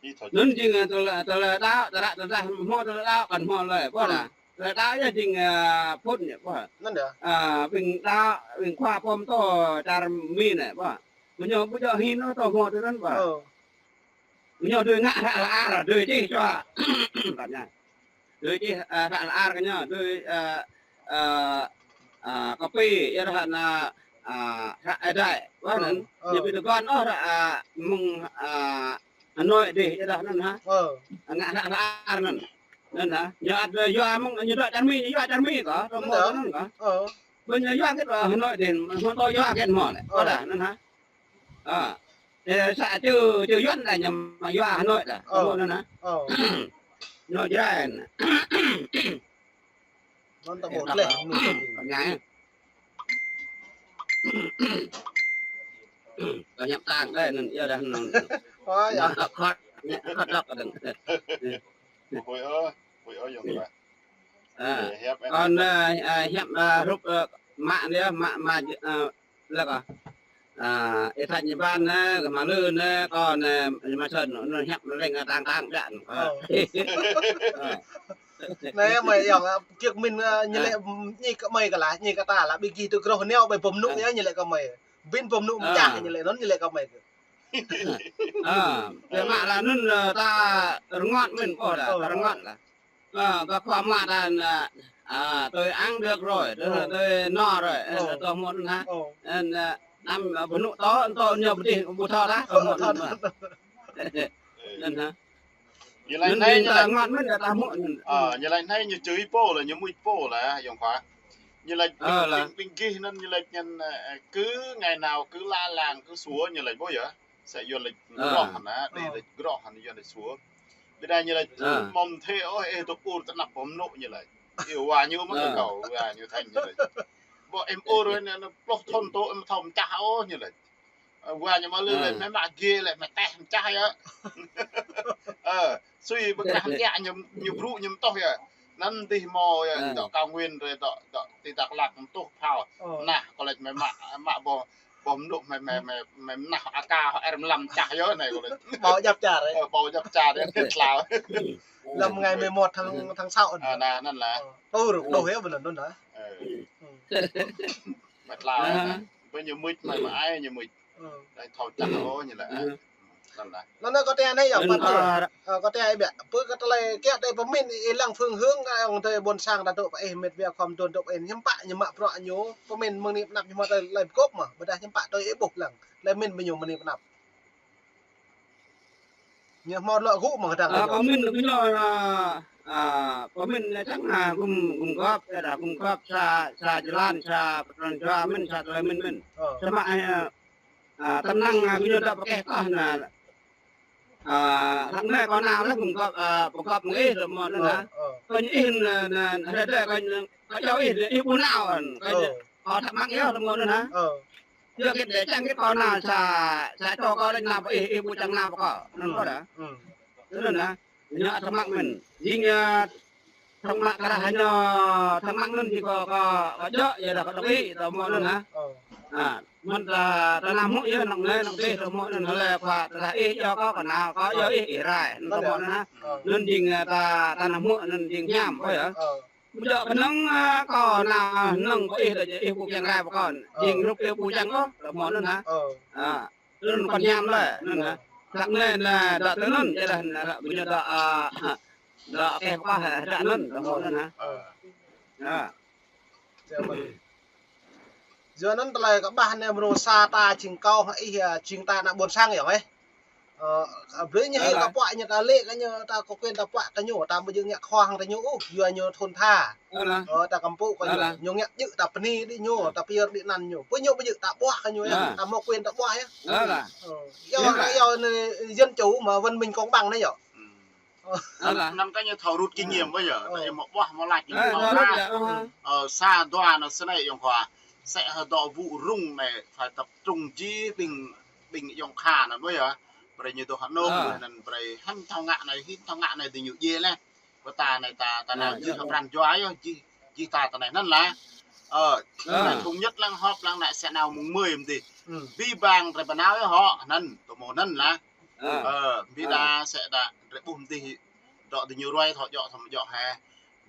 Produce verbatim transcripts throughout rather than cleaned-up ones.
Anŭn jing, ơ, tơlơi, tơlơi đaŏ, tơlơi, tơlơi hmâo tơlơi đaŏ, kăn hmâo lơi, ƀuh dah. Tơlơi đaŏ yơh jing, ơ, phŭn yơh, ƀuh. Anŭn yơh. Ơ, ƀing đaŏ, ƀing khua pô pơtô čar Mi anai, ƀuh. Gơñu ƀu djơ̆ hin ôh, tơ hmâo tơlơi anŭn, ƀuh. Ơ. Gơñu dưi ngă hră hla ar, dưi čih čua. Ƀuh anai. Dưi čih, ơ, hră hla ar kơ ñu, dưi, ơ, ơ, ơ, copy, yơh hră anai, ơ, hră Ơi Adai. Ƀuh anŭn, ơ, ñu ƀu tơguan ôh hră, ơ, mơ̆ng, ơ, Hà Nội dih, yơh dah anŭn hă. Ơ. Ngă hră hla ar anŭn. Anŭn hă. Ñu ăt yua mơ̆ng, ñu dŏ čar Mi, ñu yua čar Mi kơ, tơ hmâo anŭn kơ. Ơ. Ƀơi ñu yua hơget, ơ, Hà Nội dih, hmâo tơlơi yua hơget hmâo lĕ. Ơ. Ƀuh dah, anŭn hă. Ơ. Ơ, sa čư, čư Yuan dah ñu mă yua Hà Nội dah. Ơ. Tơ hmâo anŭn hă. Ơ. Ñu Jrai anŭn. Anŭn ta ƀuh leh. Anai. Kơ ñăp tang đơi anŭn, yơh dah anŭn. Ơ, yơh. Ñu khŏt, ñu khŏt dŏ kơ đơ̆ng. Ơi ơi, ơi yơh. Ơ. Ơ, hiăp, ơ, kâo, ơ, ơ, hiăp, ơ, hrup, ơ, mă anai, mă, mă, ơ, lăk, ơ. Ơ, ih thâo ñu ƀan anai, kơ mă lư anai, kâo anai, ñu mă sơ̆n, anŭn hiăp leng tang tang đă. Ơ. Ơ. Anai mơi yơh, ơ, kiek min, ơ, ñu lĕ, ơ, ñu kơ mơi kơ lah, ñu kơ ta lah, ƀing gih tŭ groh neo ƀơi pơm nŭ yơh, ñu lĕ kơ mơi. Ƀing pơm nŭ mơčah, ñu lĕ anŭn, ñu lĕ kơ mơi. Ơ, biă mă lah anŭn, ơ, ta rơngot min ƀuh dah, ta rơngot lah. Ơ, kơ khua mă ta anŭn, ơ, tui ang được rồi, tui, tui no rồi, ơ, tơ hmâo anŭn hă. Ơ. Anŭn, ơ, năm, ơ, pơm nŭ tơ, tơ ñu pơdih, ƀu thâo dah, tơ hmâo anŭn hă. Anŭn hă. Ñu laĭ anai, ñu laĭ, ngot mơ̆n dah ta hmư̆. Ơ, ñu laĭ anai ñu čư̆ pô lĕ, ñu mŭt pô lĕ, yơh khua. Ñu laĭ ƀing, ƀing gih anŭn ñu laĭ anŭn, ơ, cứ ngày nào cứ la làng cứ sủa ñu laĭ ƀuh yơh. Sa yua laĭ groh anŭn, đĭ laĭ groh anŭn yua laĭ sủa. Ƀiădah ñu laĭ mơ̆n thê ôh, ih dŏ ur tơnap pơm nŭ ñu laĭ. Ih wa ñu mơ̆n kâo, wa ñu tơña ñu laĭ. Ƀuh ih ur anŭn, anŭn pluh thŭn tơ ih thâo mơčah ôh ñu laĭ. Ơ, wa ñu mă lư lĕ, mơi mă gê lĕ, mơi teh mơčah yơh. Ơ, sui ƀơi krah mơtiă ñu, ñu brŭ ñu mơtuh yơh. Anŭn dih hmâo yơh, dŏ cao nguyên rai dŏ, dŏ ti Dak Lak mơtuh phao. Ơ. Nah, kâo laĭ mơi mă, mă ƀuh, ƀuh mơnŭ mơi, mơi, mơi, mơi mơnah aka hŏ er mlam mơčah yơh anai kâo laĭ. Ƀâo djăp čar, ơ. Ơ, ƀâo djăp čar yơh, tlao. Lăm ngày mười một tháng, tháng sáu anŭn. Ơ, anŭn, anŭn lah. Ơ, tơl rơ̆k đôh yơh, ƀơi anŭn anŭn lah. Ơ. Mơi tlao anŭn. Ƀơi ñu mŭt, mơi mă ai ñu mŭt. Ơ. Đai thâo čăk ôh ñu laĭ. Ơ. Anŭn lah. Anŭn, anŭn kâo tơña anai yơh, Pă Tơr. Ơ, kâo tơña ih biă. Pơ kơ tơlơi kiăng đơi pơmĭn ih lăng phương hướng, ơ, ayŏng adơi ƀôn sang ta dŏ pơ ih, mĕt wa khua mơduôn dŏ pơ ih, hiư̆m pă ñu mă bruă ñu, pơmĭn mơ̆ng anai pơ anăp ñu hmâo tơlơi, tơlơi pơgop mơ̆, ƀôdah hiư̆m pă tui ih ƀuh lăng, tơlơi pơmĭn ƀing ñu mơ̆ng anai pơ anăp. Ñu hmâo lŏ gŭ mơ̆ng kơdang. Ơ, ñu pơmĭn kơ ñu, ơ, ơ, pơmĭn čang, ơ, gum, gum gop, ơ, dah gum gop sa, sa jơlan, sa pơtrun jua mơ̆n, sa tơlơi mơ̆n mơ̆n. Ơ. Samơ̆, ơ, ơ, tơnăng, ơ, gơñu dŏ pơkeh kơh anŭn. Ơ, hlăk anai kâo nao leh gum gop, ơ, pơgop mơ̆ng ih tơ hmâo anŭn hă. Ơ, ơ. Kơ ñu ih anŭn, anŭn, anŭn, hrơi anai kâo, kâo iâu ih, ih ƀu nao anŭn. Kâo, ơ, kâo thắc mắc yơh tơ hmâo anŭn hă. Ơ. Yua hơget lĕ čang hơget kâo nao sa, sa čô kâo laĭ nao pơ ih, ih ƀu čang nao pơ kâo. Anŭn kâo dah. Ơ. Anŭn hă. Ñu thắc mắc mơ̆n. Jing, ơ, thắc mắc kơ dah ñu thắc mắc anŭn jing kâo, kâo, kâo djơ̆, yua dah kâo dŏ ih, tơ hmâo anŭn hă. Ơ. Ơ, mơ̆n ta, ta nao hmư̆ yơh, anŏ anai, anŏ dih, tơ hmâo anŭn, lĕ khua, tơdah ih iâu kâo, kâo nao, kâo iâu ih, ih rai, anŭn tơ hmâo anŭn hă. Ơ. Anŭn jing, ơ, ta, ta nao hmư̆ anŭn jing hiam, ƀuh yơh. Ơ. Ƀu djơ̆ kơnơ̆ng, ơ, kâo nao hơnơ̆ng kơ ih, dah ih ƀu kiăng rai pơ kâo. Ơ. Jing hrup ih ƀu čang ôh, tơ hmâo anŭn hă. Ơ. Ơ. Anŭn kâo hiam lĕ, anŭn hă. Hlăk anai, anŭn, dŏ tui anŭn, yua dah, anŭn, hlăk gơñu dŏ, ơ, dŏ keh pơkŏh, ơ, dŏ anŭn, tơ hmâo anŭn hă. Ơ. Ơ. Yua anŭn tơlơi kâo ƀuh anai mơ̆ng sa ta jing kâo hăng ih, ơ, jing ta ană ƀôn sang yơh, ơ. Ơ, brơi ñu hil ta puă ñu ta lĕ kơ ñu ta kơ quyền ta puă kơ ñu, ta ƀu djơ̆ ngă khua hăng tơ ñu ôh, yua ñu thôn tha. Ơ, ta kăm pŭ kơ ñu, ñu ngă djơ̆ ta bơni đĭ ñu, ta pơyơr đĭ anăn ñu. Pơ ñu ƀu djơ̆ ta ƀuah kơ ñu yơh, ta hmâo quyền ta ƀuah yơh. Ơ, yua, yua anai dân chủ mà văn minh công bằng anai yơh. Ơ. Anŭn kơ ñu thâo rút kinh nghiệm ƀuh yơh. Ơ. Anai mơ̆ ƀuah mơ̆ laĭ kinh nghiệm mơ̆ ƀuah. Ơ, sa dua anŭn sơnai yơh khua. Sĕ hơdŏ ƀu rŭng anai phải tập trung jih ƀing, ƀing yŏng kha anŭn ƀuh yơh. Brơi ñu dŏ hơnŭm anŭn brơi hăng thâo ngă anai, hĭ thâo ngă anai dih ñu djai leh. Pơ ta anai ta, ta nao jih hơpran jua yơh, jih, jih ta tơ anai anŭn lah. Ơ, anai thống nhất lăng họp lăng anai sĕ nao mơ̆ng mơi mơ̆n dih. Bi bang brơi pơnao yơh hŏ, anŭn, tơ hmâo anŭn lah. Ơ, ƀiă đa sĕ đa drơi ƀuh mơdih dŏ dih ñu ruai thâo djŏ thâo mơ̆ djŏ hă.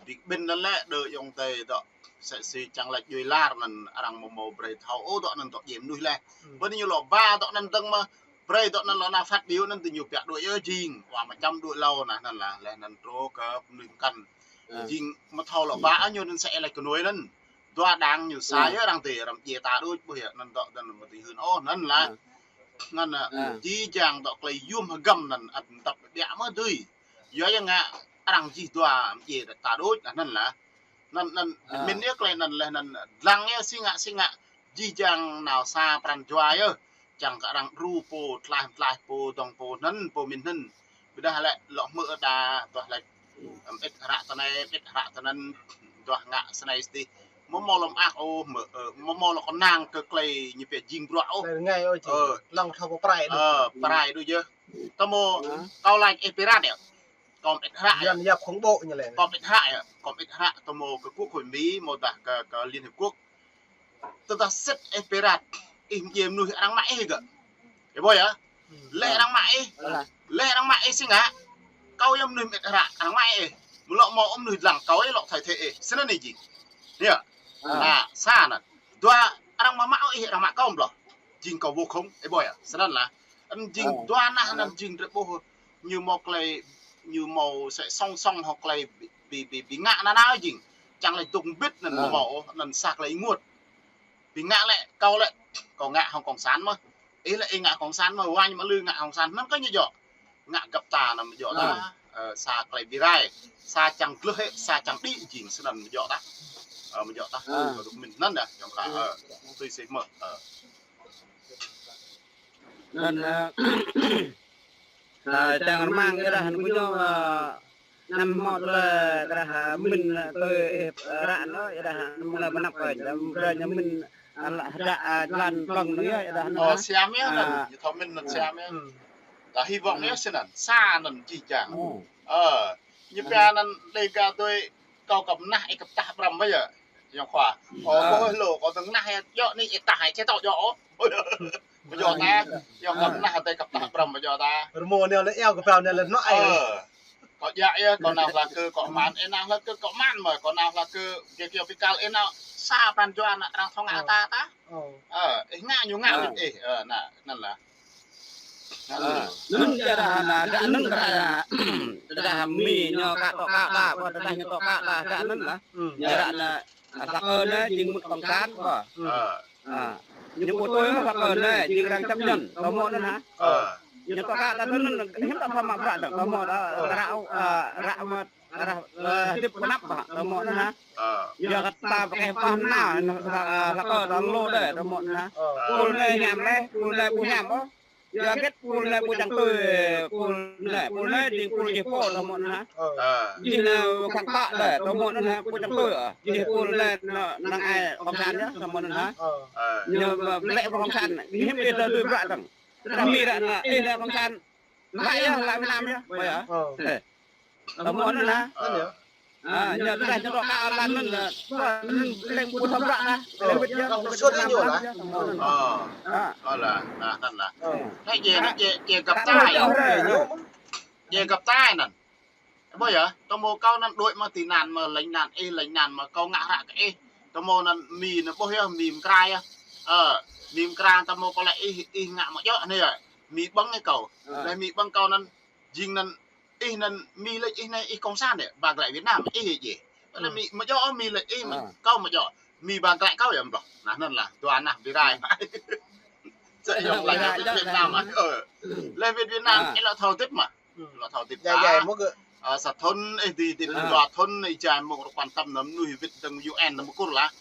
Ƀing ƀing anŭn lĕ đơ ayŏng adơi dŏ sĕ si čang laĭ djuai lar anŭn arăng mơ̆ mơ̆ brơi thâo ôh dŏ anŭn dŏ djai mơnuih leh. Ƀơi anai ñu lŏ ba dŏ anŭn dơ̆ng mơ̆ brơi dŏ anŭn lŏ nao phát biểu anŭn dih ñu piă đuaĭ yơh jing. Wa mơčăm đuaĭ hlâo anŭn anŭn leh anŭn truh kơ mơnuih mơkăn. Jing mơ̆ thâo lŏ ba ñu anŭn sĕ laĭ kơnuai anŭn. Dua đang ñu sa yơh arăng tê răm djai ta đôč ƀuh yơh anŭn dŏ anŭn mơ̆ tui hưn ôh anŭn lah. Anŭn, ơ, jih jang dŏ klei yôm hơgăm anŭn ăt mơdăp ƀiă mơ̆ dưi. Yua yơh ngă arăng jih dua mơ̆ djai ta đôč anŭn lah. Anŭn, anŭn, min yơh klei anŭn leh anŭn lăng yơh si ngă si ngă jih jang nao sa pran jua yơh. Čang kơ arăng đru pô tlaih tlaih pô dŏng pô anŭn pô min anŭn. Ƀiă đa lĕ lŏ hmư̆ đa tuah lĕ, ăm, ĭt hră tơ anai, ĭt hră tơ anŭn, tuah ngă snei sdih. Mơ̆ mơ̆ lŏm ăh ôh, mơ̆, ơ, mơ̆ mơ̆ lŏ kơnang kơ klei ñu pia jing bruă ôh. Klei rơngai ôh, jing. Ơ. Lăng thâo pơ prai đôč. Ơ, prai đôč yơh. Tơmơ̆, kâo laĭ ih pơrat yơh. Kâo ĭt hră yơh. Kâo ĭt hră yơh. Kâo ĭt hră tơmơ̆ kơ quốc hội Mi, mơ̆ dah kơ, kơ Liên Hiệp Quốc. Tơdah sĭt ih pơrat, ih mơ̆ djai mơnuih arăng mă ih gơ̆. Ih ƀuh yơh. Leh arăng mă ih. Leh arăng mă ih si ngă. Kâo yơh mơnuih mơ̆ ĭt hră arăng mă ih. Mơ̆ lŏ mơ̆ ôh mơnuih lăng kâo ih lŏ thay thế ih. Snăn ih jing. Yơh. Anŭn, sa anŭn. Dua arăng mă mă ih arăng mă kâo mơ̆ lŏ. Jing kâo vô khống. Ih ƀuh yơh. Snăn lah. Anŭn jing dua nah anŭn jing drơi ƀuh ñu mơ̆ klei ñu mơ̆ sĕ song song hŏ klei ƀing, ƀing, ƀing ngă nanao jing. Čang laĭ dŏng bĭt anŭn mơ̆ mơ̆ ôh anŭn sa klei ênguôt. Ƀing ngă lĕ, kâo lĕ, kâo ngă hŏng cộng sản mơ̆. Ih lĕ ih ngă cộng sản mơ̆, wa ñu mă lư ngă cộng sản anŭn kơ ñu djŏ. Ngă găp ta anŭn mơ̆ djŏ ta. Ơ, sa klei bi rai, sa čang gleh, sa čang đĭ jing snăn mơ̆ djŏ ta. Ơ, mơ̆ djŏ ta. Ơ, kơ dŏ min anŭn dah, yơh kơ, ơ, tui si mơ̆, ơ. Anŭn, ơ, ơ, čang rơmang yơh dah, anŭn kơ ñu, ơ, năm mơ̆ tơlơi, ơ, dah, ơ, min, ơ, tui, ơ, ră anŭn, yơh dah, anŭn mơ̆ lĕ bơnăp kơ, dah, brơi ñu min, ơ, lă, hơdră, ơ, jơlan plŏng anŭn yơh, yơh dah, anŭn. Ơ, siam yơh, anŭn, ñu thâo min anŭn siam yơh. Dah, hy vọng yơh snăn, sa anŭn jih jang. Ơ, ñu pia anŭn Dega tui, kâo kăp nah ih kăp tah brăm ƀai yơh. Yơh khua. Ơ, kâo hơi lô, kâo tơ̆ng nah yơh, djŏ anai ih tah ih či tŏ djŏ ôh. Mơ̆ djŏ ta, yơh kâo nah tơ kăp tah brăm mơ̆ djŏ ta. Rơmô anai lĕ iâu kơ pao anai lĕ nŏ ai. Ơ. Kâo djă yơh, kâo nao hla kơ kâo man, ih nao hla kơ kâo man mơ̆, kâo nao hla kơ kơ kơ pi kal ih nao sa pran jua anŭn arăng thâo ngă ta ta. Ơ, ih ngă ñu ngă wĭt ih, ơ, anŭn, anŭn lah. Anŭn, anŭn yơh dah, anŭn, dah, anŭn dah, dah, dah, Mi ñu kă tŏ kă ta, ƀuh tơdah ñu tŏ kă ta, dah anŭn lah. Yơh dah anŭn, ơ, Saker anai jing mŭt cộng sản, ƀuh. Ơ. Ơ. Ñu ƀu tui Saker anai jing arăng chấp nhận, tơmơ̆ anŭn hă. Ơ. Ñu tŏ kă ta anŭn, hiư̆m ta pơmă bruă dơ̆ng, tơmơ̆ dah, ră, ơ, ră mơ̆, ră, ơ, hơdip pơnăp, tơmơ̆ anŭn hă. Ơ. Yua kơ ta pơkeh pah nao, ơ, Saker ta lô dih, tơmơ̆ anŭn hă. Ơ. Pul anai hiam leh, pul anai ƀu hiam ôh. Yua hơget pul anai ƀu čang tui, pul anai, pul anai jing pul jih pô tơmơ̆ anŭn hă. Ơ. Jih anai khăng pă dih, tơmơ̆ anŭn hă, ƀu čang tui, ơ. Jih pul anai năng ai cộng sản yơh, tơmơ̆ anŭn hă. Ơ. Ñu mơ̆ lĕ pơ cộng sản, hiư̆m ih tơlơi tui bruă dơ̆ng. Tơdah Mi ră anŭn, ih anai cộng sản, lăi yơh, lăi Việt Nam yơh, ƀuh yơh. Ơ. Ơ. Tơmơ̆ anŭn hă. Ơ. Ơ, ñu tơdah ñu tŏ kă lăn anŭn, ơ, anŭn lĕ ƀu thâo bruă dah. Lĕ wĭt yơh, lĕ wĭt Việt Nam yơh, tơmơ̆ anŭn. Ơ. Ơ lah, lah, anŭn lah. Anai djai, anai djai, djai găp ta yơh. Djai găp ta anŭn. Ƀuh yơh, tơmơ̆ kâo anŭn đuaĭ mơ̆ tui anŭn mơ̆ lĕ anŭn ih, lĕ anŭn mơ̆ kâo ngă hră kơ ih. Tơmơ̆ anŭn Mi anŭn ƀuh yơh, Mi mơkra yơh. Ơ, Mi mơkra tơmơ̆ kâo laĭ ih, ih ngă mơ̆ djŏ anai yơh. Mi ƀơ̆ng ih kâo. Laih Mi ƀơ̆ng kâo anŭn, jing anŭn ih anŭn Mi laĭ ih anai ih cộng sản yơh, ba glaĭ Việt Nam ih yơh. Laih Mi mơ̆ djŏ Mi laĭ ih, kâo mơ̆ djŏ. Mi ba glaĭ kâo yơh mơ̆. Anŭn lah, dua nah bi rai. Čơ̆ yơh laĭ Việt Nam, ơ. Laih Việt Nam, ih lŏ thâo hơdip mơ̆. Lŏ thâo hơdip ta. Ơ, sa thŭn ih dưi hơdip dua thŭn ih jai mơ̆ng rơkuan tăm anŭn mơnuih wĭt dơ̆ng U N anŭn mơ̆ kơkuh lah.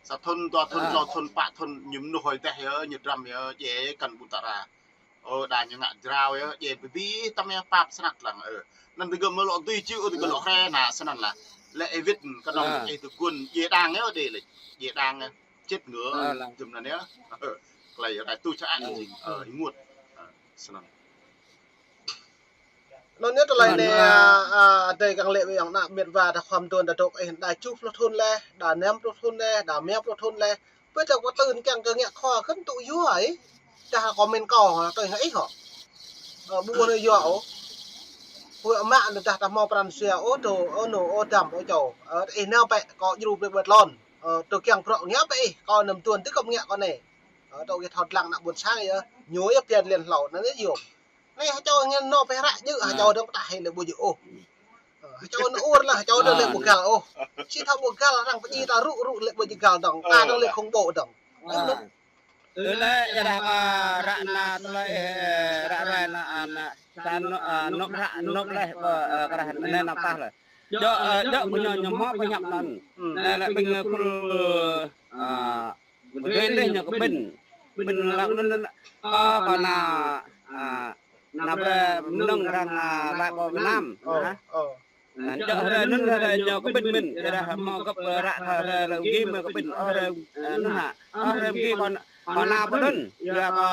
Sa thŭn, dua thŭn, tlâo thŭn, pă thŭn, ñu mơnuih hơi deh yơh, ñu dram yơh, djai kăn ƀun ta ra. Ơ, đa ñu ngă jrao yơh, djai bơbi, tăm yơh pap snăk lăng, ơ. Anŭn tơgơ̆ mơ̆ lŏ dưi čư̆, tơgơ̆ lŏ hrĕ, nah, snăn lah. Lĕ ih wĭt, kơnơ̆ng ih tơguan, djai đang yơh, dêh lĕ. Djai đang yơh, čĭt ngă, jum anŭn yơh. Ơ, klei rai tui čă ăt jing, ơ, ih ênguôt. Ơ, snăn. Anŭn yơh tơlơi anai, ơ, ơ, adơi kiăng lĕ ƀing ayŏng ană met wa ta khŏm tuan ta dŏ ih đa tơjuh pluh thŭn laih, đa năm pluh thŭn laih, đa rơma pluh thŭn laih. Ƀơi ta kơ tơ̆n kiăng kơ ngă khua khŏn tŭ yua ih. Dah kơ min kâo, tui hăng ih hŏ. Ơ, ƀu anŭn yua ôh. Pui ama anŭn dah ta hmâo pran jua ôh, tơ, ơ, anŭn, ơ, dăm, ơ, čô. Ơ, ih nao pĕ, kâo djru pĕ ƀơi tlôn. Ơ, tơ kiăng prŏ ngă pĕ ih, kâo năm tuan tơ kâo ngă kâo anai. Ơ, tơ kơ thâo lăng ană ƀôn sang yơh. Ñu yơh pian lĕn hlâo, anŭn yơh yôm. Anai hơčô ngă nao pĕ hră djơ̆, hơčô dơ̆ng pơtah hĭ lĕ ƀu djơ̆ ôh. Ơ, hơčô anŭn ur lah, hơčô dơ̆ng lĕ ƀu găl ôh. Či thâo ƀu găl, arăng pơdjai ta rŭ rŭ lĕ ƀu djơ̆ găl dơ̆ng. Ta dơ̆ng lĕ không ƀuh dơ̆ng. Ơ, lĕ, ơ, ră anai tơlơi, ơ, ră ruai anŭn, anŭn, sa anŭn, ơ, anŭn ră, anŭn leh, ơ, kơ ră anai anŭn tah leh. Djơ̆, ơ, djơ̆ ƀu ñu, ñu hmâo pơhiăp anŭn. Anai lĕ ƀing, ơ, khul, ơ, ƀing dêh ñu kơ ƀing. Ƀing lăng anŭn, ơ, kơ ană, ơ, ană brơi mơnơ̆ng arăng, ơ, laĭ pơ Việt Nam, hă? Anŭn djơ̆ hrơi anŭn hrơi ñu kơ ƀing mĭn, yua dah hmâo gơ̆p ră hrơi lĕ gih mơ̆ kơ ƀing, ơ, hrơi, ơ, anŭn hă. Ơ, hrơi gih kơ, kơ ană pơ anŭn, yua kơ,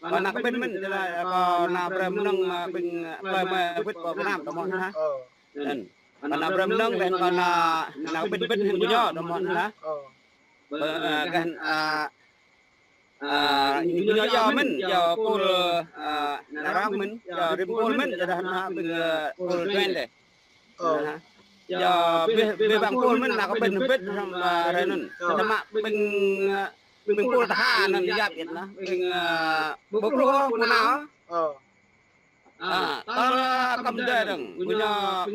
kơ ană kơ ƀing mĭn, yua dah kơ ană brơi mơnơ̆ng mơ̆ ƀing, ơ, plơi mơ̆ wĭt pơ Việt Nam tơ mơ̆n hă. Anŭn, kơ ană brơi mơnơ̆ng laih kơ ană, ană ƀing ƀing hĭn kơ ñu tơ mơ̆n hă. Ƀơ, ơ, gah, ơ, Ơ, ñu yua mĭn, yua pôl, ơ, ană rŏng mĭn, yua rĭm pôl mĭn, yua dah anŭn hă ƀing, ơ, pôl duen dêh. Ơ. Anŭn hă. Yua ƀing, ƀing bang pôl mĭn ană kơ ƀing hơbĭt hrŏm, ơ, hrơi anŭn. Ơ. Tơma ƀing, ơ, ƀing pôl tha anŭn yap yơh anŭn. Ƀing, ơ, ƀu truh ôh, pơnao. Ơ. Ơ, tơl kăm dơi dơ̆ng, ƀu ñu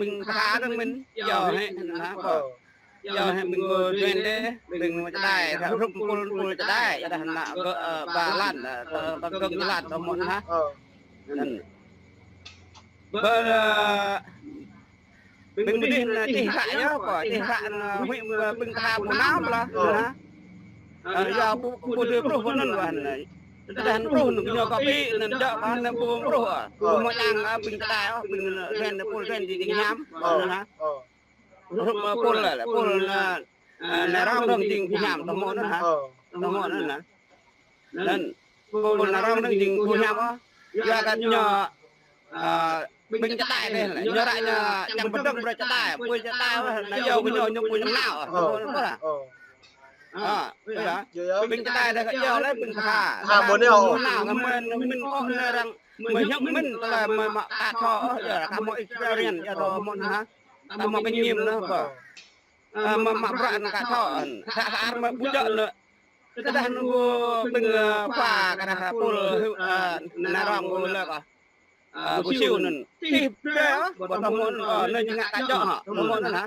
ƀing tha dơ̆ng mĭn, yua hĕ anŭn hă, ƀơ. Yua hĕ ƀing pôl duen dêh, ƀing čơđai, hrŭm pôl, pôl čơđai, yua dah anŭn gơ̆, ơ, ba lan, ơ, tơ, tơ gơ̆ng jơlan, tơ mơ̆n hă. Ơ. Anŭn. Ƀơ, ơ, ƀing mơdih anŭn čih hră yơh, ƀơ, čih hră anŭn, ơ, huĭ, ơ, ƀing tha ƀu nao ƀlah, anŭn hă. Ơ, yua ƀu, ƀu dưi pruh ƀơ anŭn ƀah anŭn. Tơdah anŭn pruh anŭn ñu kơ pi anŭn djơ̆ ƀah anŭn ƀu pruh, ơ. Ƀu hmâo čang, ơ, ƀing čơđai, ơ, ƀing ren, pôl ren jing hiam, ƀah anŭn hă. Hrŭm, ơ, pôl lĕ, pôl anŭn, ơ, ană rŏng dơ̆ng jing hiam, tơ mơ̆n anŭn hă. Tơ mơ̆n anŭn hă. Anŭn, pôl ană rŏng dơ̆ng jing hiam, ơ. Yua kơ ñu, ơ, ƀing čơđai dêh lĕ, ñu ră ñu čang pơdơ̆ng brơi čơđai, pui čơđai, ơ, anŭn yua kơ ñu, ñu pui ñu nao, ơ. Ơ. Ơ, yua. Ƀing čơđai dêh kơ yua lĕ ƀing tha. Tha ƀu nao. Nao kơ mĭn, mĭn kơ ană rŏng, mĭn hiăp mĭn, tơlơi mă, mă ta thâo, ơ, yua kơ hmâo experience, yua tơ mơ̆n hă. Ta hmâo kinh nghiệm anŭn, ƀơ. Ơ, mă, mă bruă anŭn kơ thâo, ơ, hră, hră mă ƀu djơ̆ anŭn. Tơdah anŭn ƀu ƀing, ơ, pha kơ dah pôl, ơ, ană rŏng ƀu lĕ kơ. Ơ, ƀu siu anŭn. Čih brơi, ơ, ƀơ tơ mơ̆n, ơ, anai jing ngă ta djơ̆ hă, tơ mơ̆n anŭn hă.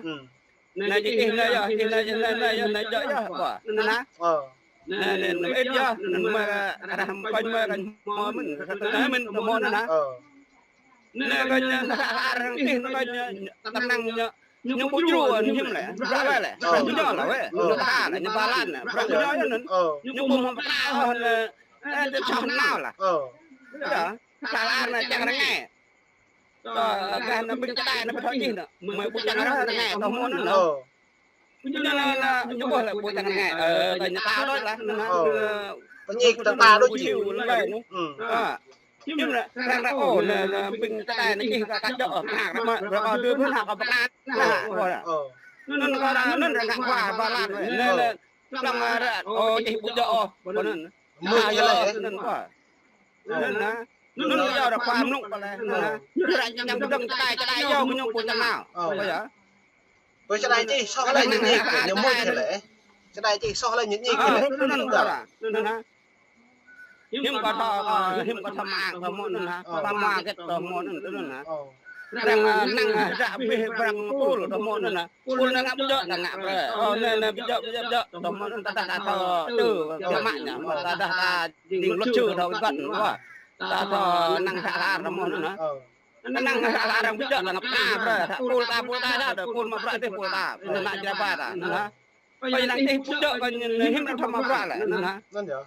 Anai jing čih anai yơh, čih anai, čih anai, anai yơh, anai djơ̆ yơh, ƀơ. Anŭn hă. Anai, anai, anai ih yơh, anŭn mơ̆, kơ dah pơ̆n mơ̆ kơ hmâo mĭn, kơ tơlơi mĭn, tơ mơ̆n anŭn hă. Anai kơ ñu, arăng čih anŭn kơ ñu, tơnăng ñu, ñu ƀu djru, ñu hiam lĕ, bruă wĕ lĕ, bruă ñu ñu lĕ wĕ, ñu tha lĕ, ñu ba lan lĕ, bruă ñu ñu anŭn, ñu ƀu hmâo pơkra ôh, anŭn, ơ, tơ čoh nao lah. Yua, tha lă anŭn čang rơngai. Tơ, gah anŭn ƀing čơđai anŭn pơthâo čih anŭn, mơi ƀu čang rơngai, tơ mơ̆n anŭn. Ñu anŭn, anŭn, ñu ƀuh lĕ ƀu čang rơngai, ơ, tơ ñu ta đôč lah, anŭn hă. Pơñik tơ ta đôč. Ƀu siu lơi anŭn. Ơ. Hiam lĕ, arăng ră ôh, anŭn, anŭn, ƀing čơđai anŭn čih kơ ta djơ̆, ơ, pơkra, mă, ră ôh, dưi ƀu hă kơ pơkra, anŭn hă, ƀơ. Anŭn kơ arăng anŭn arăng ngă khua ba lan wĕ, anŭn, anŭn, čang ră, ôh, čih ƀu djơ̆ ôh, ƀơ anŭn. Mơ̆ yơh lĕ. Anŭn ƀơ. Anŭn hă. Anŭn yơh ră khua mlŭk ƀơ lĕ, anŭn hă. Ñu ră čang pơdơ̆ng čơđai, čơđai yơh ñu ƀu čang nao. Ƀơ yơh. Ƀơ čơđai čih soh lĕ ñu ñik, ñu mŭt lĕ. Čơđai čih soh lĕ ñu ñik lĕ. Anŭn ƀơ. Anŭn hă. Hiư̆m kơ thâo, ơ, hiư̆m kơ thâo mă, kơ mơ̆n anŭn hă. Ơ. Thâo mă kơ tơ mơ̆n anŭn, tơ anŭn hă. Ơ. Arăng, ơ, năng, ơ, ră abih arăng pôl tơ mơ̆n anŭn hă. Pôl anŭn ngă ƀu djơ̆, ta ngă brơi. Ơ, anai, anai ƀu djơ̆, ƀu djơ̆, ƀu djơ̆. Tơ mơ̆n anŭn ta, ta, ta thâo tơ, tơ mă ñu. Mơ̆ ta dah ta jing luật sư thâo kơt anŭn ƀơ. Ta thâo năng ră lar tơ mơ̆n anŭn hă. Ơ. Năng ră lar arăng ƀu djơ̆, ta ngă pơkra brơi. Ta pôl ta, pôl ta, ta, ta pôl mă bruă dih pôl ta. Anŭn hă, jrapa ta. Anŭn hă. Ƀơi anŭn dih ƀu djơ̆ kơ ñu, ñu hiư̆m arăng thâo mă bruă lĕ. Anŭn hă. Anŭn yơh.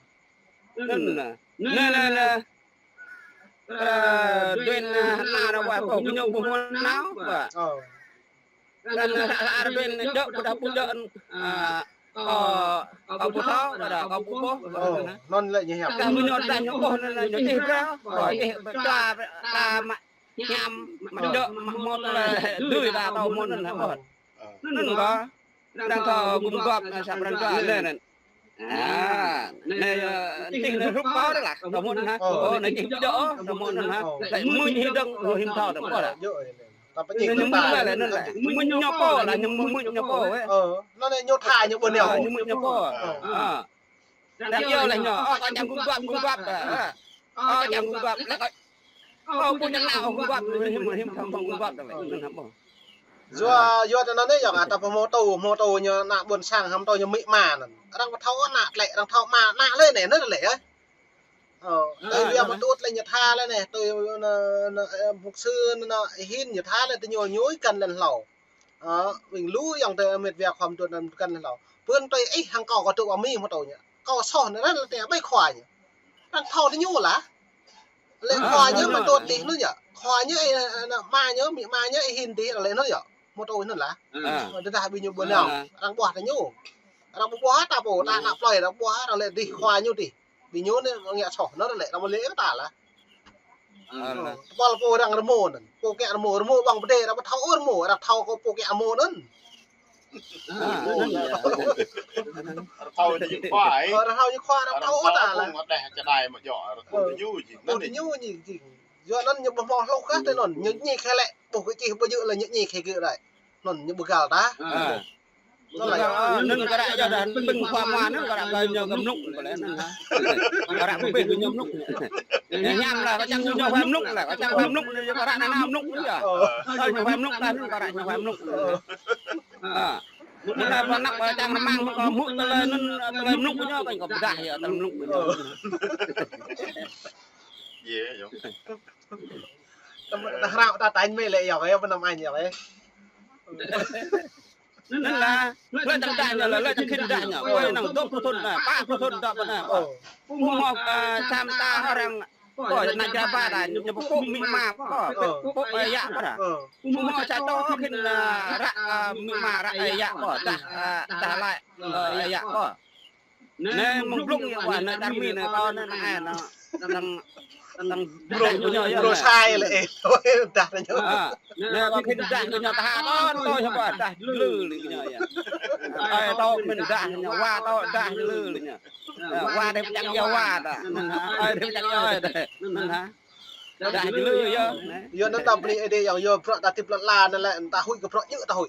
Anŭn, anŭn, anŭn, anŭn. Ơ, duen, ơ, ană ră wai kơ ñu ƀu hmâo nao, ƀơ. Ơ. Anŭn, ơ, duen djơ̆, ƀu dah ƀu djơ̆, ơ, kơ, kơ ƀu thâo, ƀu dah kơ ƀu ƀuh, ƀơ. Ơ, anŭn lĕ ñu hiam. Kơ ñu dah ñu ƀuh, anŭn, anŭn ñu čih brơi, ƀơ, čih brơi, ta, ta mă hiam, mă djơ̆, mă hmâo tơlơi dưi ta tơ mơ̆n anŭn hă, ƀơ. Anŭn kơ. Arăng thâo gum gŏp, ơ, sa pran jua anai anŭn. Ơ, anai, ơ, čih Anai hrup pô đah lah, tơmŭn hă. Ơ. Ơ, anai čih ƀu djơ̆ ôh, tơmŭn hă. Lĕ mưč hĭ dơ̆ng, ơ, hiư̆m thâo tơmŭn đah. Anai mưč ñu pô lah, ñu mưč ñu pô, ơ. Ơ, anai ñu tha ñu ƀu nao. Ơ, ñu mưč ñu pô. Ơ. Ơ. Tơdah iâu laih ñu, ơ, kâo čang gum găp, gum găp, ơ. Ơ, čang gum găp, lĕ kâo, ơ, ƀu čang nao gum găp, hiư̆m, hiư̆m thâo gum găp đah lĕ, anŭn hă ƀuh. Yua, yua tơ anŭn anai yơh, ta pơhmô tŭ, hmô tŭ ñu ană ƀôn sang, hmô tŭ ñu amĭ ama anŭn. Arăng ƀu thâo ană lĕ, arăng thâo ama ană lĕ anai, anŭn lĕ, ơ. Ơ, tui yua mơ̆ tŭ lĕ ñu tha lĕ anai, tui ană, ană, ơ, mục sư ană, ană Y Hin ñu tha lĕ tơ ñu ñui kăn lăn hlâo. Ơ, ƀing lu yơh tơ mĕt wa khua mơtuôn anŭn kăn lăn hlâo. Pơ̆n tui ih hăng kâo kơ tŭ amĭ hmô tŭ ñu. Kâo soh anai lĕ tơ ƀai khua ñu. Arăng thâo tơ ñu lah. Lĕ khua ñu mơtuôn tih anŭn yơh. Khua ñu, ơ, ană ama ñu, amĭ ama ñu, Y Hin tih arăng lĕ anŭn yơh. Hmô tŭ anŭn lah. Ơ, tơdah ƀing ñu ƀu nao. Arăng ƀuah tơ ñu. Arăng ƀu ƀuah ta pô, ta ană plơi arăng ƀuah, arăng lĕ tih khua ñu tih. Ƀing ñu anai ngă soh, anŭn lĕ, arăng ƀu lĕ kơ ta lah. Ơ, tơpul pô arăng rơmô anŭn. Pô kiăng rơmô, rơmô ƀơ̆ng pơdai, arăng ƀu thâo ôh rơmô, arăng thâo kơ pô kiăng rơmô anŭn. Ơ, anŭn yơh. Arăng thâo ñu khua, ơ. Ơ, arăng thâo ñu khua, arăng thâo ôh ta lah. Arăng thâo ôh, arăng thâo ôh, arăng thâo ôh. Ơ, ñu jing, tŭ ñu jing, jing. Yua anŭn ñu ƀu hmâo hluh kah tơ anŭn, ñu ñi khĕ lĕ, ƀuh kơ čih ƀu djơ̆ lĕ ñu ñi khĕ gơ̆ đai. Anŭn ñu ƀu găl ta. Ơ. Anŭn kơ ră yơh đah ƀing khua mua anŭn kơ ră kơ ñu kơ mlŭk ƀu lĕ anŭn hă. Kơ ră ƀu ƀuh kơ ñu mlŭk. Ñu hiam lah, kơ čang ñu huai mlŭk lah, kơ čang huai mlŭk anai kơ ră anai nao mlŭk anŭn yơh. Ơ, ñu huai mlŭk lah anŭn kơ ră ñu huai mlŭk. Ơ. Mơ̆ng anai pơ anăp kơ čang rơmang kơ hmư̆ tơlơi anŭn, tơlơi mlŭk ñu kơ ñu kơ pơdah yơh, tơlơi mlŭk ñu. Yơh, yơh. Tơdah hră ta tañ mơ̆ lĕ yơh, yơh, pơ anăp añ yơh. Anŭn lah, lĕ tơdah ñu lah, lĕ tơkhĭn dah ñu. Ôi, năng dua pluh thŭn anai, pă pluh thŭn dŏ pơ anai. Ơ. Ƀu hmâo, ơ, čăm ta arăng, ơ, ană jraba đah, ñu pơpŭ amĭ ama, ơ, pơpŭ, ơ, ayă đah. Ơ. Ƀu hmâo čă tŏ khĭn, ơ, ră, ơ, amĭ ama ră ayă, ơ, dah, ơ, dah laĭ, ơ, ayă, ơ. Anai mơ̆ng blung yơh, wa, anai čar Mi anai, kâo anai, anai, anai, tơdang, tơdang blung, blung ñu yơh, blung anai. Sai lĕ, ơ, dah ñu. Ơ, anai kâo khĭn dah ñu tha, kâo tui hơbă dah jơlư lĕ ñu yơh. Ơi tŏ mĭn dah ñu, wa tŏ dah jơlư lĕ ñu. Ơ, wa dêh pơčăng yơh wa ta. Ơi dêh pơčăng yơh ơi dêh. Anŭn hă. Dah jơlư yơh. Yơh anŭn ta bơni Ơi Adai yơh, yơh bruă ta hơdip lŏn ala anai lĕ, ta huĭ kơ bruă djơ̆ ta huĭ.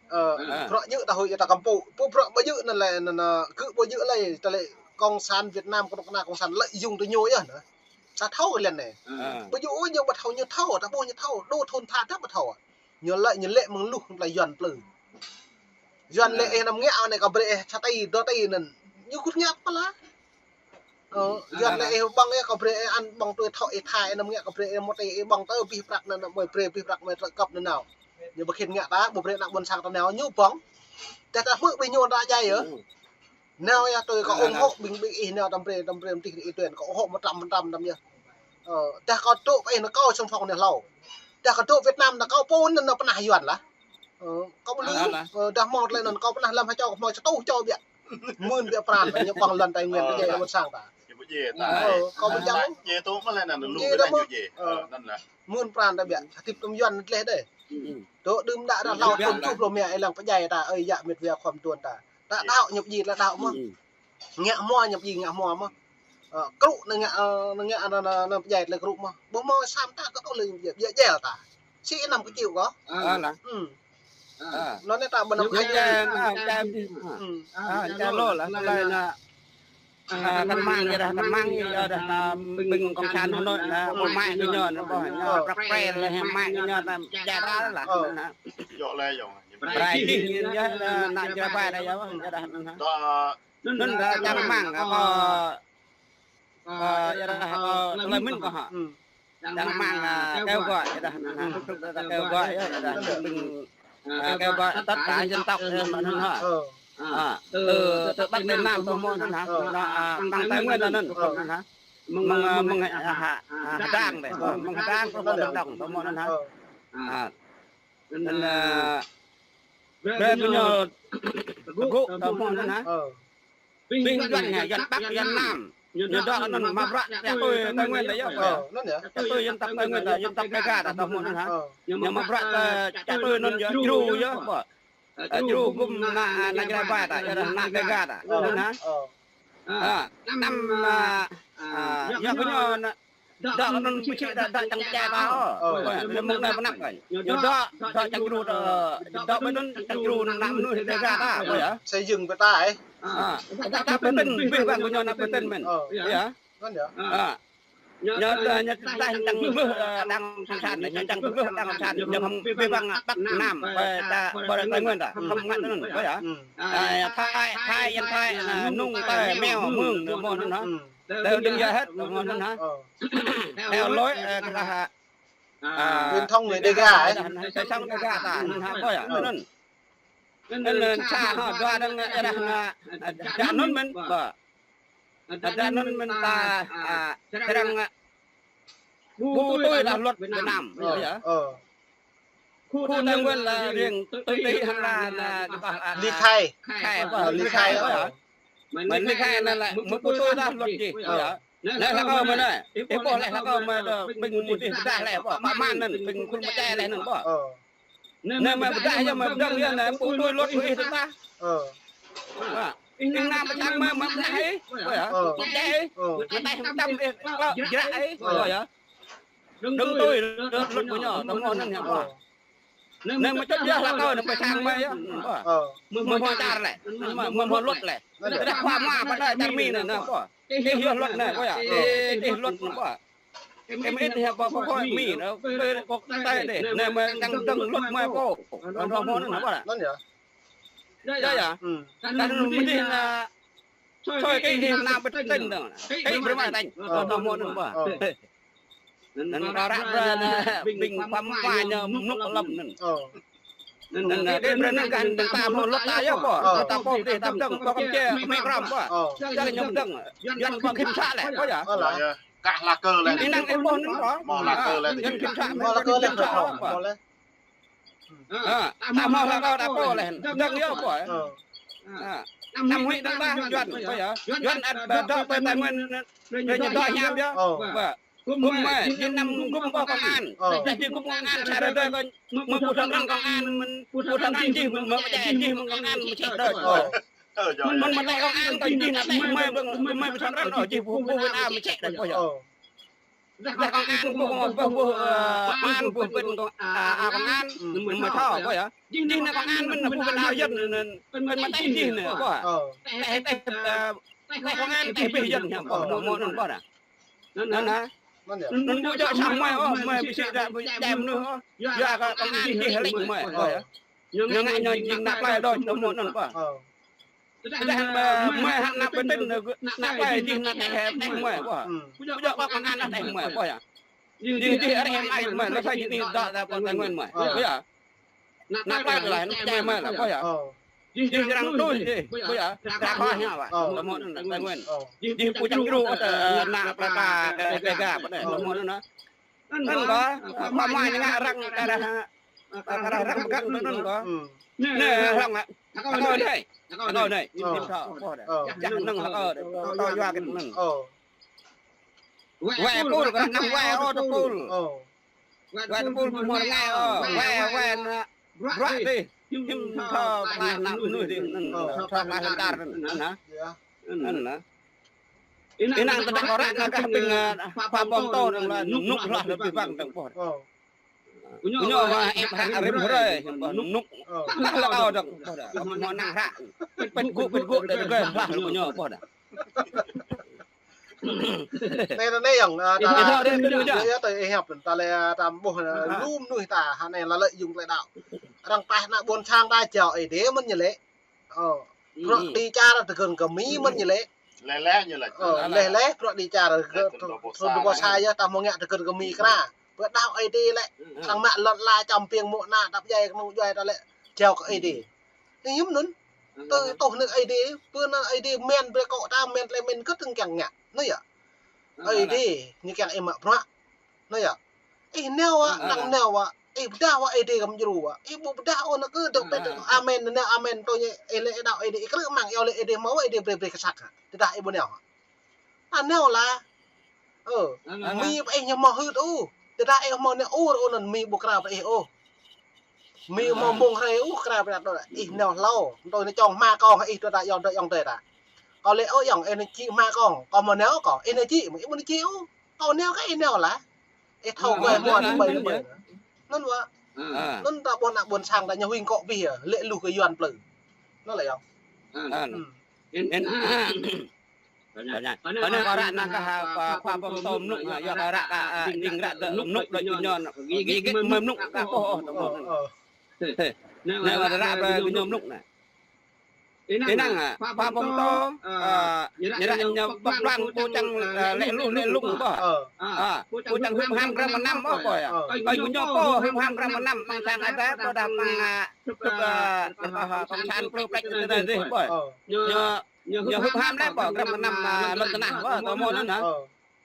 Ơ, ơ, bruă djơ̆ ta huĭ yơh ta kăm pŭ. Pô bruă ƀu djơ̆ anŭn lĕ, anŭn, anŭn, kơ ƀu djơ̆ lĕ, ta lĕ cộng sản Việt Nam, kơnuk kơna cộng sản lợi dụng tơ ñu yơh anŭn. Ta thâo kơ lĕ anai. Ơ. Ƀu djơ̆ ôh ñu ƀu thâo, ñu thâo, ta ƀuh ñu thâo, dŏ thŭn tha ta ƀu thâo. Ñu lĕ, ñu lĕ mơ̆ng luh tơlơi Yuan plư. Yuan lĕ, ơ, ih anăm ngă anai kâo brơi ih sa ti, dua ti anŭn. Ñu kŭt ngă pơla. Ơ, Yuan lĕ ih ƀơ̆ng ih kâo brơi ih ăn ƀơ̆ng tui thŏk ih tha ih anăm ngă kâo brơi ih mơ̆ tơ ih ƀơ̆ng tơ abih prăk anŭn mơi brơi abih prăk mơi trơi kơp anŭn nao. Ñu ƀu khĭn ngă ta, ƀu brơi ană ƀôn sang ta nao ñu ƀơ̆ng. Tơdah ta hmư̆ ƀing ñu ta djai yơh. Nao yơh tui kâo ủng hộ ƀing ƀing ih nao tăm brơi tăm brơi mơtih ih tuen kâo ủng hộ một trăm phần trăm tăm yơh. Ơ, tơdah kâo dŏ pơ ih anŭn kâo xung phong anai hlâo. Tơdah kâo dŏ Việt Nam anŭn kâo pô anŭn pơnah Yuan lah. Ơ, kâo ƀu lu, ơ, dah hmâo tơlơi anŭn kâo pơnah lăm ha čô, kâo hmâo sa rơtuh čô biă. Mưn biă pran, ñu ƀơ̆ng lŏn Tây Nguyên pơdjai ƀôn sang ta. Ơ, kâo ƀu jăng. Ơ, mưn pran ta biă, hơdip tơm Yuan tơleh dêh. Dŏ đưm đă ră hlâo thŭn tơjuh pluh rơma, ih lăng pơdjai ta, ơi yă mĕt wa khua mơtuôn ta. Ta đaŏ ñu pơdjai ta đaŏ mơ̆n. Ngă hmua ñu pơdjai ngă hmua mơ̆n. Ơ, krŭ anai ngă, ơ, anai ngă, anai, anai, anai pơdjai tơlơi krŭ mơ̆n. Ƀu hmâo sa mơta kơ tơlơi pơdjai, pơdjai ta. Sĭ năm kơ triệu kơ. Ơ, lah. Ơ. Anŭn anai ta ƀu năm ai. Ơ, ơ, ơ, ơ, lô lah, tơlơi anai. Ơ, kăn măng yơh đah, kăn măng yơh đah, ƀing cộng sản Hà Nội anai, ƀu mă kơ ñu anai, ƀu ñu prăk pre lĕ, mă kơ ñu anai, pơdjai ta lah. Ơ. Anŭn hă. Yơh lĕ yơh. Rai dih ñu yơh, ană jraba đah yơh, yơh đah anŭn hă. Anŭn đah čang rơmang, kâo, ơ, yơh đah, ơ, tơlơi mĭn kâo hă. Čang rơmang, ơ, kêu gọi, yơh đah, anŭn hă. Kêu gọi, yơh đah, ƀing, ơ, kêu gọi tất cả dân tộc, ơ, mă anŭn hă. Ơ, từ, từ Bắc đến Nam, tơ hmô anŭn hă. Anŭn, ơ, tăng Tây Nguyên anŭn, anŭn hă. Mơ̆ng, ơ, mơ̆ng, ơ, hă, hă, hơdang dêh, mơ̆ng hơdang, tơ hmô dân tộc, tơ hmô anŭn hă. Ơ. Anŭn, ơ, brơi kơ ñu tơgŭ, tơ hmô anŭn hă. Ơ. Ƀing Yuan hă, Yuan Bắc, Yuan Nam. Ñu dŏ anŭn mă bruă, kiăng tui Tây Nguyên ta yơh. Ơ, anŭn yơh. Kiăng tui dân tộc Tây Nguyên ta, dân tộc Đêga ta, tơ hmô anŭn hă. Ơ. Ñu mă bruă, ơ, kiăng tui anŭn yơh, djru yơh, ƀu. Ơ, djru gum ană, ană jraba ta, yơh ană Đêga ta. Ơ. Anŭn hă. Ơ. Ă, năm, ă, ă, yua kơ ñu anŭn, dŏ anŭn pơčih dŏ, dŏ čang čai ta ôh. Ơ. Ơ, anŭn mơ̆ng anai pơnăp kơ ñu. Ñu dŏ, dŏ čang djru dŏ, dŏ ƀơi anŭn čang djru anŭn mơnuih Dêga ta, ƀơi yơh. Xây dựng ƀơi ta, ơ. Ă, ta, ta ƀơi anŭn, ƀơi ƀăng kơ ñu anŭn ƀơi anŭn mơ̆n. Ơ. Yơh. Anŭn yơh. Ă. Ñu, ñu tơdah čang ƀlưh, ơ, đảng cộng sản, ñu čang ƀlưh đảng cộng sản, ñu hăm ƀơi ƀăng Bắc Nam, ƀơi ta, ƀơi Tây Nguyên ta, hăm ngă anŭn, ƀơi yơh. Ơ, Thái, Thái, Yên Thái, ơ, Nùng, Tây, Meo, Mường, anŭn mơ̆n anŭn hă. Tơ đing yơh hĭ, anŭn mơ̆n anŭn hă. Theo lối, ơ, kơ ta hă. Ă, truyền thống người Dêga, ơ. Truyền thống Dêga ta, anŭn hă, ƀơi yơh, anŭn. Anŭn, anŭn sa hă, dua anŭn, ơ, dah anŭn, ơ, dah anŭn mơ̆n, ƀơi. Dah anŭn mơ̆n ta, ă, čang, ă, ƀu tui dah luật Việt Nam, ơ, yơh. Ơ. Khu Tây Nguyên là riêng tự, tự ti hăng là, là, là, ă, ly khai. Khai, ƀơi, ly khai, ƀơi. Mơ̆n ly khai anŭn lĕ, mơ̆ ƀu tui dah luật jih, ƀơi. Lĕ hlak ơ mơ̆n anai, ih ƀuh lĕ hlak ơ mơ̆n, ơ, ƀing mơ̆ tih pơdah lĕ, ƀơi, pơman anŭn, ƀing khul mơčai lĕ anŭn, ƀơi. Ơ. Anai mơ̆ pơdah yơh mơ̆ pơdơ̆ng yơh anai, ƀu tui luật kơ ih tơdah. Ơ. Ă. Ih anăm pơčang mơ̆, mơ̆ pơdah ih, ƀơi yơh. Ơ. Pơdah ih. Ơ. Mơ̆ tơdah mơ̆ tăm ih, klă jră ih, ƀơi yơh. Đơ̆ng tui luật kơ ñu, tơhmô anŭn yơh, ƀơi. Anai mơ̆ čŭt yơh hlak ơ anai pơčang mơ̆ yơh, ƀơi. Ơ. Mơ̆ hmâo čar lĕ, mơ̆, mơ̆ hmâo luật lĕ. Anŭn yơh. Tơdah khua mă pơdah čar Mi anai, anai, ƀơi. Ih yơh luật anai, ƀơi yơh. Ih, ih luật anai, ƀơi. Em ĭt hă ƀơi khối Mi anŭn, ƀơi quốc tế đeh. Anai mơ̆ čang dơ̆ng luật mơ̆ pô. Anŭn mơ̆n anŭn hă ƀă. Anŭn yơh. Yơh, yơh. Ơ. Kar anŭn mơ̆ dih anŭn, soi kơ ih anăm ƀu tin dơ̆ng. Kơ ih ƀu mă tin. Ơ. Anŭn mơ̆n anŭn ƀă. Ơ. Anŭn kơ ră brơi anŭn ƀing pơmă ñu mluk lăm anŭn. Ơ. Anŭn, anŭn, dih brơi anŭn kơ anŭn ta hmâo luật ta yơh ƀă. Ơ. Luật ta pô dih ta dơ̆ng, pô kơm čê, mĕ kram ƀă. Ơ. Čang ñu dơ̆ng. Yuan pô kiểm soát lĕ, ƀơi yơh. Ơ, lă. Kah hlak ơ lĕ. Ih năng ih ƀuh anŭn ƀă. Hmâo hlak ơ lĕ. Ơ, Yuan kiểm soát, hmâo hlak ơ lĕ. Ơ, ta hmâo hlak ơ ta pô lĕ. Dơ̆ng yơh ƀă. Ơ. Ă. Năm huĭ dơ̆ng ta Yuan, ƀơi yơh. Yuan ăt dŏ ƀơi Tây Nguyên, ƀơi ñu dŏ hiam yơh. Ơ. Ƀă. Gum mơ̆, jing năm gum ƀơi công an. Ơ. Jing gum công an sa rơdơi kơ mơ̆ ƀu thâo krăn công an, mơ̆n ƀu thâo krăn jih, mơ̆ mơ̆ pơčeh jih mơ̆n công an mơ̆ čih đôč. Ơ. Mơ̆n mơ̆ tĕ công an kơ jih anŭn tĕ mơ̆, mơ̆ ƀu thâo krăn ôh, jih ƀu, ƀu Việt Nam mơ̆ čih đôč ƀơi yơh. Ơ. Dah công an ƀuh, ƀuh, ƀuh, ơ, công an ƀuh ƀing, ơ, ơ, công an, mơ̆ thâo, ƀơi yơh. Jih anai công an mơ̆n, ƀuh ƀing ơ Yuan anŭn, mơ̆n mơ̆ tĕ jih anai, ƀơi. Ơ. Tĕ, tĕ, ơ, tĕ công an tĕ ƀing Yuan anai, ƀơi, anŭn mơ̆n anŭn, ƀơi. Anŭn, anŭn. Anŭn ƀu djơ̆ sang mơi ôh, mơi ƀu sĭt dah, ƀu djơ̆ mơnuih ôh. Yua kơ công an jih lĕ mơi, ƀơi. Ñu ngă ñu jing ană plơi đôč, anŭn mơ̆n anŭn, ƀơi. Ơ. Tơdah mơi, mơi hăng ană ƀu tin, ană plơi jih anŭn tĕ, tĕ mơi, ƀơi. Ƀu djơ̆ kơ công an anŭn tĕ mơi, ƀơi yơh. Jih, jih arăng mơi, lĕ sa jih anai dŏ, dŏ pơ Tây Nguyên mơi. Ƀơi yơh. Ană plơi lĕ, anŭn tĕ mơi lĕ, ƀơi yơh. Ơ. Jih arăng tui jih, ƀơi yơh. Kơ khua ñu ƀă. Ơ. Tơhmô anŭn Tây Nguyên. Ơ. Jih pô čang djru, ơ, ană plơi ta, Dêga, ƀơi anŭn. Tơhmô anŭn. Anŭn kơ, khua mă ñu ngă arăng, kơ arăng, kơ arăng pơgang anŭn kơ. Ơ. Anai, arăng mă. Hlak ơ anai. Hlak ơ anai. Ơ. Tim thâo, ƀuh dah. Ơ. Čang anŭn hlak ơ, tơ, tơ yua kơ anŭn. Ơ. Wai pul, kơ arăng wai ơ tơpul. Ơ. Wai tơpul ƀu hmâo rơngai ôh. Wai, wai anŭn bruă dih. Tim thâo klah ană mơnuih dih. Anŭn, thâo klah lŏn čar anŭn. Anŭn hă. Anŭn hă. Ih năng tơdah kơ ră anai kah ƀing, ơ, pha pom tô anŭn lĕ nuk hloh lĕ abih bang dơ̆ng ƀuh. Ơ. Kơ ñu mă ĕp hră rĭm hrơi, ƀuh, nuk. Ơ. Hlak ơ dơ̆ng, ƀuh dah. Hmâo năng hră. Pĕt gŭ, pĕt gŭ, đe tơgơi hloh lĕ kơ ñu, ƀuh dah. Anai, anai, anai, yơ̆ng, ơ, ta, ih thâo đe, đe, đe, đe, ta ih hiăp, ta lĕ, ơ, ta ƀuh, ơ, lu mơnuih ta, hă anai lă lợi dụng tơlơi đaŏ. Arăng pah ană ƀôn sang ta jao Ơi Adai mơ̆n ñu lĕ. Ơ, bruă đĭ čar tơgŭn kơ Mi mơ̆n ñu lĕ. Lĕ lĕ ñu lĕ. Ơ, lĕ lĕ bruă đĭ čar kơ thun dua ƀôh sa yơh ta hmâo ngă tơgŭn kơ Mi kra. Pơ đaŏ Ơi Adai lĕ. Sang mă lŏn ala čăm piêng mơ̆ ană đăp djai kơnung djuai ta lĕ jao kơ Ơi Adai. Anai hiư̆m anŭn. Tơ tuh anŭn Ơi Adai, pơ anŭn Ơi Adai mơ̆n brơi kơ ta mơ̆n tơlơi mơ̆n kơ tơ̆ng kiăng ngă. Anai yơh. Ơi Adai, ñu kiăng ih mă bruă. Anai yơh. Ih nao wă, năng nao wă. Ih pơdah wă Ơi Adai kơ mơdjru wă. Ih ƀu pơdah ôh anŭn kơ dŏ pĕt amen, nao amen tui ñu, ih lĕ đaŏ Ơi Adai, ih krư̆ mơ̆ng, yua lĕ Ơi Adai hmâo, Ơi Adai brơi brơi kơ sat hă. Tơdah ih ƀu nao hă. Anai nao lah. Ơ, Mi ƀing ih ñu hmâo hưt ôh. Tơdah ih hmâo nao ur ôh anŭn Mi ƀu kra brơi ih ôh. Mi hmâo mông hrơi ôh kra brơi đaŏ ih nao hlâo. Tui anŭn čong hma kông ih tui ta yŏng tui yŏng tui ta. Kâo lĕ ôh yơh, ih nao čih mă kâo, kâo mơ̆ nao kâo, ih nao čih, ih ƀu nao čih ôh. Kâo nao kơ ih nao lah. Ih thâo kơ ih mơ̆ anai ƀơi anai ƀơi. Anŭn wă. Anŭn ta ƀuh ană ƀôn sang ta ñu huĭ kŏ bih yơh, lĕ lu kơ Yuan plư. Anŭn lĕ yơh. Anŭn. Anŭn kâo ră anai kah, khua pô pơtô mluk, yua kâo ră kah, jing ră dơ̆ mluk đôč ñu, git git mơ̆ mluk kah ƀuh ôh tơmơ̆. Anai kâo ră brơi ñu mluk anai. Ih năng, khua pô pơtô, ñu ră ñu pơblang pô čang lĕ lu lĕ lung ƀuh. Pô čang hưp ham gram mơnam ƀuh ƀuh yơh. Kơ ñu pô hưp ham gram mơnam, amăng sang Ơi Adai ƀuh dah amăng, tŭk, cộng sản plư plĕč tơdơi dih ƀuh. Ñu, ñu hưp ham lĕ ƀuh gram mơnam, lŏn tơnah ƀuh, tơmơ̆ anŭn hă.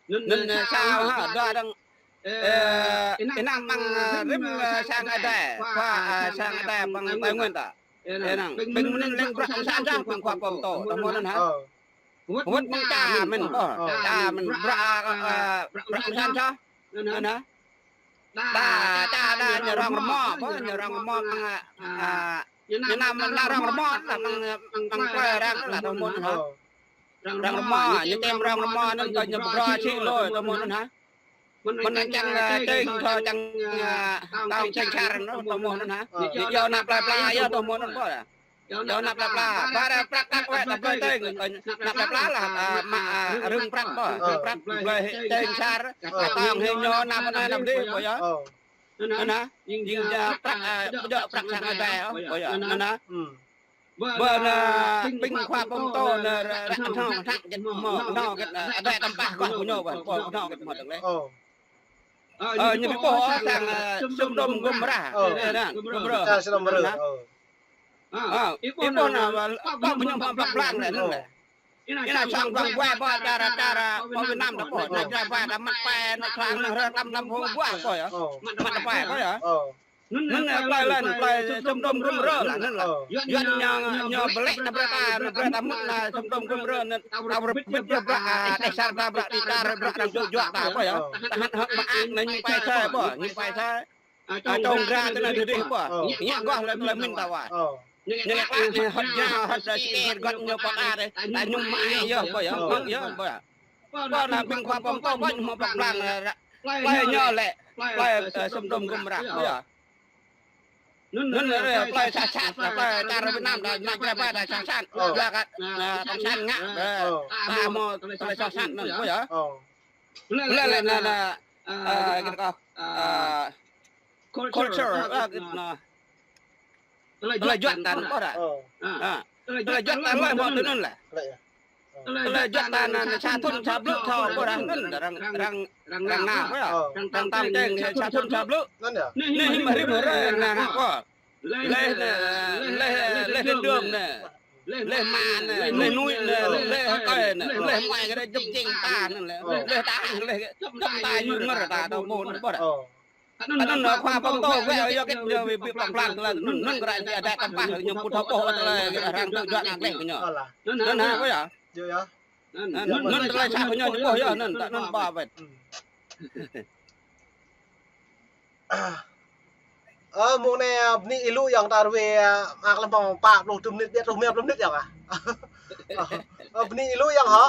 Anŭn, anŭn, sa hă, dua dơ̆ng. Ơ, ih năng amăng, ơ, rĭm, ơ, sang Ơi Adai, khua, ơ, sang Ơi Adai amăng Tây Nguyên ta. Ih năng, ƀing mơ̆n lĕ bruă cộng sản yơh, ƀing khua pô pơtô, tơmơ̆ anŭn hă. Wơ̆t mơ̆ng ča mơ̆n ƀuh, ča mơ̆n bruă, ơ, bruă cộng sản yơh. Anŭn hă. Đa, ča đa ñu rong rơmô, ƀuh, ñu rong rơmô amăng, ơ, ñu nao amăng rong rơmô, amăng, amăng plơi arăng lah tơmơ̆ anŭn hă. Rong rơmô, ñu tĕm rong rơmô anŭn kơ ñu pơdrô čih lôi tơmơ̆ anŭn hă. Mơ̆n čang, ơ, čeng thâo čang, ơ, tâo čeng čar anŭn tơmơ̆ anŭn hă. Yua ană plơi pla yơh tơmơ̆ anŭn ƀuh yơh. Yua ană plơi pla. Ba ră prăk kăk wĕ ta plơi tĕng, ană plơi pla lah, ơ, mă, ơ, rơ̆ng prăk ƀuh. Rơ̆ng prăk plơi čeng čar, tơ̆ng hĭ ñu ană plơi ană dih ƀuh yơh. Anŭn hă. Jing jă prăk, ơ, pơjŏ prăk sang Ơi Adai ôh ƀuh yơh. Anŭn hă. Ƀơi anai, ƀing khua pơtô anai ră, ră, hnâo, hnăk, gĕt mơ̆, hnâo, gĕt, ơ, Ơi Adai tơmpah kơ ñu, ƀuh, hnâo, gĕt mơ̆ tơlơi. Ơ, ñu ƀu ƀuh ôh sang, ơ, Sôđôm Gômôrah. Ơ, anai, Gômôrah. Anai. Ơ, ih ƀuh anai, ƀuh ñu pơblang lĕ, anŭn lĕ. Ih năng sang blang ƀuai ƀuh čar, čar, pơ Việt Nam ta ƀuh, anai čar ƀuai ta mă pai, anai sang anai rơtam tam hông ƀuh ƀuh yơh. Mă ta pai ƀuh yơh. Anŭn, ơ, plơi lŏn, plơi Sôđôm Gômôrah lah, anŭn lah. Yua ñu, ñu pơlĕ ta brơi ta, ñu brơi ta mŭt anai Sôđôm Gômôrah anŭn, ta brơi pit brơi bruă, ơ, đeh čar ta bruă, đĭ čar bruă, arăng tŭ juă ta ƀuh yơh. Ta hăt hơ̆k mơak anai ñu pai sai ƀuh, ñu pai sai. Ơ, čông gra tơ anai dih ƀuh. Ñu gah lĕ plơi mĭn ta wa. Ñu lĕ klă ñu hơ̆t ñu, hơ̆t sĭ rơgŏt ñu pơk a dih. Ta ñu mă ai yơh ƀuh yơh, hơ̆k yơh ƀuh. Ƀuh anai ƀing khua pơtô ƀuh ñu hmâo pơblang, ơ, ră. Plơi ñu lĕ, plơi, ơ, Sôđôm Gômôrah ƀuh yơh. Anŭn, ơ, plơi sat sat, plơi čar Việt Nam ta, anai plơi ƀuai ta sat sat. Yua kơ, ơ, cộng sản ngă, ơ, ta hmâo plơi sat sat anŭn ƀuh yơh. Lĕ, lĕ, anai, anai, ơ, gĕt kơ, ơ, culture, ơ, gĕt anai. Tơlơi juăt ta ƀuh dah. Ơ. Tơlơi juăt ta lơi hmâo tui anŭn lah. Tơlơi juăt ta anai, anai sa thŭn sa blư̆ thâo ƀuh dah anŭn, arăng, arăng, arăng nao ƀuh yơh. Arăng tam čeng sa thŭn sa blư̆. Anai hiư̆m rĭm hrơi anai ƀuh. Laih anai, laih, laih lên đường anai. Laih mă anai, laih nuih anai, laih hơkơi anai, laih muai kơ jŭk jing ta anŭn lĕ. Laih ta, laih čŏng ta yua ngơr ta tơmơ̆ anŭn ƀuh dah. Anŭn, ơ, khua pơtô wĕ yua gĕt ñu ƀu pơblang tơlơi anŭn, anŭn kơ ră Ơi Adai tơmpah ñu ƀu thâo ƀuh tơlơi arăng tŭ juă ană gleh kơ ñu. Anŭn hă ƀuh yơh. Anŭn, anŭn tơlơi sat kơ ñu ñu ƀuh yơh, anŭn ta anŭn ƀuh wĕt. Ơ, mông anai, ơ, bơni ih lu ayŏng ta ruai, ơ, mă kơ lăm pă pluh dua mơnit, ƀiă truh rơma pluh mơnit ayŏng ah. Ơ, bơni ih lu ayŏng hŏ.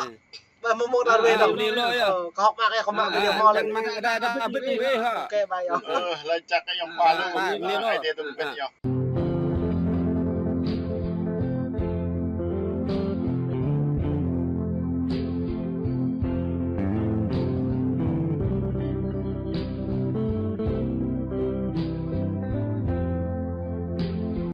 Ƀơi mông mông ta ruai ayŏng. Bơni lu ayŏng. Ơ, kơ hŏk mă kơ, kơ hŏk mă kơ ayŏng mơ̆ lĕ. Čang mơ̆ng Ơi Adai ta abit ƀing ih hă. Oke, bye ayŏng. Ơ, laĭ čăk ayŏng ƀă lu. Bye, bye. Bơni lu. Ai tiê tŭ ƀiă ayŏng.